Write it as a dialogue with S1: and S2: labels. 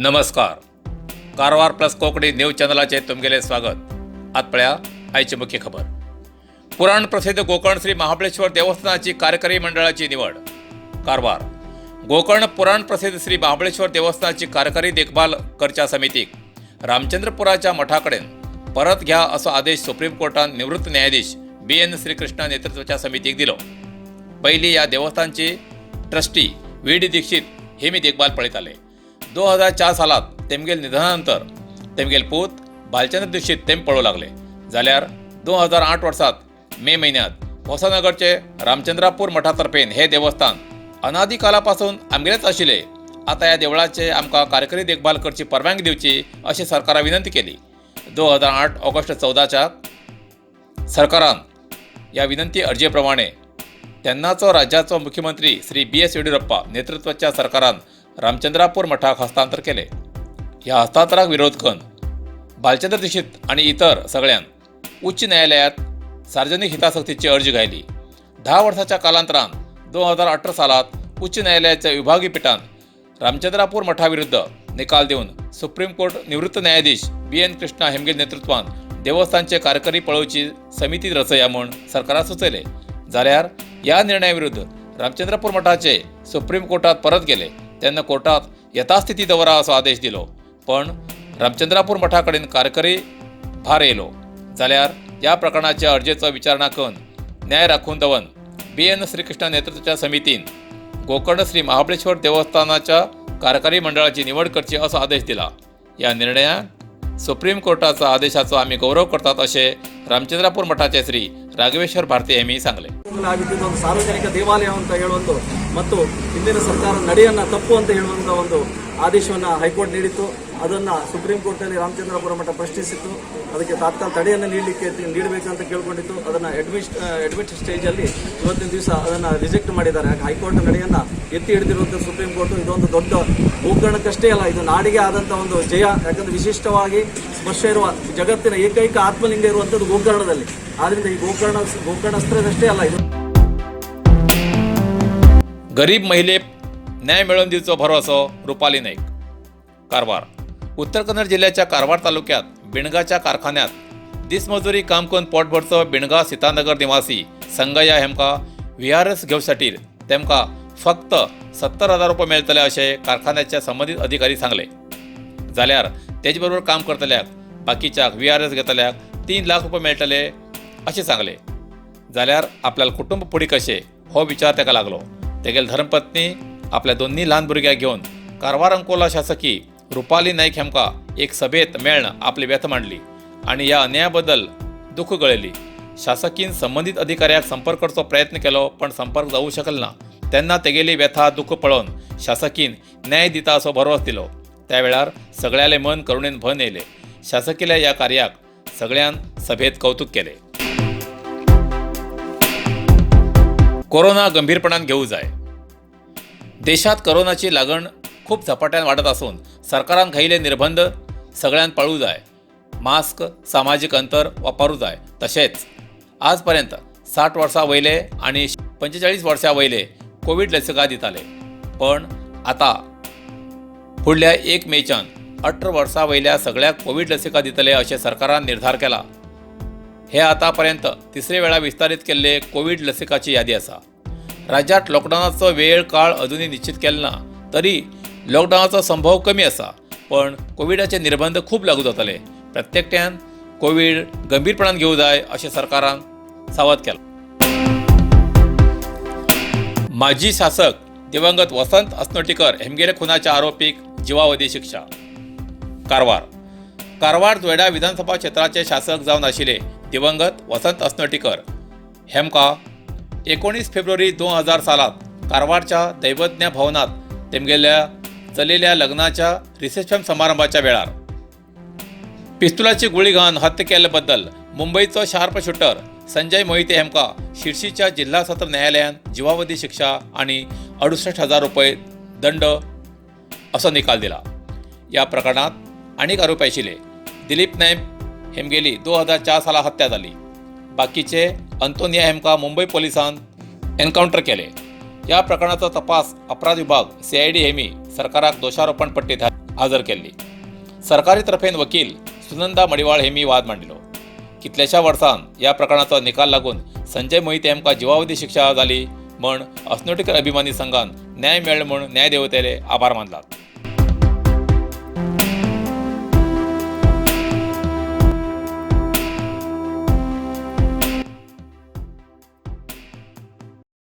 S1: नमस्कार, Karwar plus Konkani news चॅनलाचेर तुमगेलें स्वागत. आत पळया आयची मुख्य खबर. पुराण प्रसिद्ध गोकर्ण श्री महाबळेश्वर देवस्थानाची कार्यकारी मंडळाची निवड. कारवार. गोकर्ण पुराण प्रसिद्ध श्री महाबळेश्वर देवस्थानाची कार्यकारी देखभाल करच्या समितीक रामचंद्रपुराच्या मठाकडेन परत घ्या असो आदेश सुप्रीम कोर्टान निवृत्त न्यायाधीश बी एन श्रीकृष्णा नेतृत्वाच्या समितीक दिलो. पयलीं ह्या देवस्थानची ट्रस्टी व्ही डी दीक्षित हे मी देखभाल पळयताले. 2004 सालात तेमगेल निधना नंतर तेमगेल पूत भालचंद्र दीक्षित तेम पळोवंक लागले. जाल्यार 2008 वर्सात मे म्हयन्यांत होसानगरचे रामचंद्रापूर मठा तर्फेन हे देवस्थान अनादिकालापासून आमगेलेच आशिल्ले, आतां ह्या देवळाचे आमकां कार्यकारी देखभाल करची परवानगी दिवची अशी सरकाराक विनंती केली. 2008 ऑगस्ट 14च्या सरकारान ह्या विनंती अर्जे प्रमाणे तेन्नाचो राज्याचो मुख्यमंत्री श्री बी एस येडियुरप्पा नेतृत्वाच्या सरकारान रामचंद्रापूर मठाक हस्तांतर केले. ह्या हस्तांतराक विरोध करून भालचंद्र दीक्षित आनी इतर सगळ्यान उच्च न्यायालयात सार्वजनिक हितासक्तीची अर्ज घायली. 10 वर्साच्या कालांतरान 2018 सालात उच्च न्यायालयाच्या विभागीय पिठान रामचंद्रापूर मठाविरुद्ध निकाल दिवन सुप्रीम कोर्ट निवृत्त न्यायाधीश बी एन कृष्णा हेमगेल नेतृत्वान देवस्थानचे कार्यकारी पळोवची समिती रचया म्हूण सरकाराक सुचयले. जाल्यार ह्या निर्णया विरुद्ध रामचंद्रपूर मठाचे सुप्रीम कोर्टात परत गेले तेन्ना कोर्टात यथास्थिती दवरा असो आदेश दिलो, पण रामचंद्रापूर मठा कडेन कार्यकारी भार येयलो. जाल्यार ह्या प्रकरणाच्या अर्जेचो विचारणा करून न्याय राखून दवरून बी एन श्रीकृष्ण नेतृत्वाच्या समितीन गोकर्ण श्री महाबळेश्वर देवस्थानाच्या कार्यकारी मंडळाची निवड करची असो आदेश दिला. ह्या निर्णयाक सुप्रीम कोर्टाचा आदेशाचो आमी गौरव करतात अशें रामचंद्रापूर मठाचे श्री राघवेश्वर भारती यांनी सांगले.
S2: ಆಗಿದ್ದು ಒಂದು ಸಾರ್ವಜನಿಕ ದೇವಾಲಯ ಅಂತ ಹೇಳುವಂತು ಮತ್ತು ಹಿಂದಿನ ಸರ್ಕಾರ ನಡೆಯನ್ನ ತಪ್ಪು ಅಂತ ಹೇಳುವಂತ ಒಂದು ಆದೇಶವನ್ನ ಹೈಕೋರ್ಟ್ ನೀಡಿತ್ತು. ಅದನ್ನ ಸುಪ್ರೀಂ ಕೋರ್ಟಲ್ಲಿ ರಾಮಚಂದ್ರಪುರ ಮಠ ಪ್ರಶ್ನಿಸಿತ್ತು. ಅದಕ್ಕೆ ತಾತ್ಕಾಲ ತಡೆಯನ್ನು ನೀಡಲಿಕ್ಕೆ ನೀಡಬೇಕಂತ ಕೇಳಿಕೊಂಡಿತ್ತು. ಅದನ್ನ ಅಡ್ಮಿಟ್ ಅಡ್ಮಿಟ್ ಸ್ಟೇಜಲ್ಲಿ ಇವತ್ತಿನ ದಿವಸ ಅದನ್ನ ರಿಜೆಕ್ಟ್ ಮಾಡಿದ್ದಾರೆ. ಹಾಗೆ ಹೈಕೋರ್ಟ್ ನಡೆಯನ್ನ ಎತ್ತಿ ಹಿಡಿದಿರುವಂಥ ಸುಪ್ರೀಂ ಕೋರ್ಟ್, ಇದೊಂದು ದೊಡ್ಡ ಗೋಕರ್ಣಕ್ಕಷ್ಟೇ ಅಲ್ಲ, ಇದು ನಾಡಿಗೆ ಆದಂಥ ಒಂದು ಜಯ. ಯಾಕಂದ್ರೆ ವಿಶಿಷ್ಟವಾಗಿ ಸ್ಪರ್ಶ ಇರುವ ಜಗತ್ತಿನ ಏಕೈಕ ಆತ್ಮಲಿಂಗ ಇರುವಂಥದ್ದು ಗೋಕರ್ಣದಲ್ಲಿ. ಆದ್ರಿಂದ ಈ ಗೋಕರ್ಣ ಗೋಕರ್ಣಸ್ಥರದಷ್ಟೇ ಅಲ್ಲ ಇದು.
S1: गरीब महिलेक न्याय मेळोवन दिवचो भरवसो रुपाली नाईक. कारवार. उत्तर कन्नड जिल्ह्याच्या कारवार तालुक्यात बिणगाच्या कारखान्यात दिसमजुरी काम करून पोट भरचो बिणगा सीतानगर निवासी संगय्या हेमकां व्ही आर एस घेवचे खातीर तेमकां फक्त 70,000 रुपये मेळटले अशें कारखान्याच्या संबंदीत अधिकारी सांगले. जाल्यार तेजे बरोबर काम करतल्याक बाकीच्याक व्ही आर एस घेतल्याक 3 लाख रुपये मेळटले अशें सांगले. जाल्यार आपल्याला कुटुंब फुडें कशें हो विचार ताका लागलो. तेगेल धर्मपत्नी आपल्या दोन्ही ल्हान भुरग्याक घेवन कारवार अंकोला शासकी रुपाली नाईक हेमकां एक सभेत मेळ्ळ आपली व्यथा मांडली आनी ह्या अन्याया बद्दल दुःख गळयली. शासकीन संबंदीत अधिकाऱ्याक संपर्क करचो प्रयत्न केलो, पण संपर्क जावू शकल ना. तेन्ना तेगेली व्यथा दुःख पळोवन शासकीन न्याय दिता असो भरवस दिलो. त्या वेळार सगळ्याले मन करुणेन भरून येयले. शासकील्या ह्या कार्याक सगळ्यान सभेत कौतुक केले. कोरोना गंभीरपणान घेऊ जाय. देशात कोरोनाची लागण खूप झपाट्यान वाडत आसून सरकारान घायिल्ले निर्बंध सगळ्यान पाळू जाय. मास्क, सामाजीक अंतर वापरू जाय. तशेंच आजपर्यंत 60 वर्सां वयले आनी 45 वर्सां वयले कोवीड लसिका दिताले, पण आतां फुडल्या 1 मेच्यान 18 वर्सां वयल्या सगळ्याक कोवीड लसिका दितले अशें सरकारान निर्धार केला. हे आतापर्यंत तिसरे वेळा विस्तारीत केल्ले कोवीड लसिकाची यादी आसा. राज्यात लॉकडावनाचो वेळ काळ अजुनूय निश्चित केलो ना तरी लॉकडावनाचो संभव कमी आसा, पण कोविडाचे निर्बंध खूब लागू जातले. प्रत्येकट्यान कोवीड गंभीरपणान घेवं जाय अशें सरकारान सावध केलां. माजी शासक दिवंगत वसंत अस्नोटीकर हेमगेले खुनाच्या आरोपीक जिवावधी शिक्षा. कारवार. कारवार जोयडा विधानसभा क्षेत्राचे शासक जावन आशिल्ले दिवंगत वसंत अस्नोटीकर हेमकां 19 फेब्रुवारी 2000 सालात कारवारच्या दैवज्ञ भवनात तेमगेल्या चलेल्या लग्नाच्या रिसेप्शन समारंभाच्या वेळार पिस्तुलाची गुळी घालून हत्या केल्ले बद्दल मुंबईचो शार्प शूटर संजय मोहिते हेमकां शिर्शीच्या जिल्हा सत्र न्यायालयान जिवावधी शिक्षा आनी 68,000 रुपये दंड असो निकाल दिला. ह्या प्रकरणात आनीक आरोपी आशिल्ले. दिलीप नायक हेमगेली 2004 साला हत्या जाली. बाकीचे अंतोनिया हेमकां मुंबय पोलिसान एन्कावंटर केले. ह्या प्रकरणाचो तपास अपराध विभाग सीआयडी हेमी सरकाराक दोषारोपण पट्टीत हजर केल्ली. सरकारी तर्फेन वकील सुनंदा मडिवाळ हेमी वाद मांडिलो. कितल्याशा वर्सान ह्या प्रकरणाचो निकाल लागून संजय मोहिते हांकां जिवावधी शिक्षा जाली म्हण अस्नोटीकर अभिमानी संघान न्याय मेळ्ळो म्हूण न्यायदेवतेले आभार मानलात.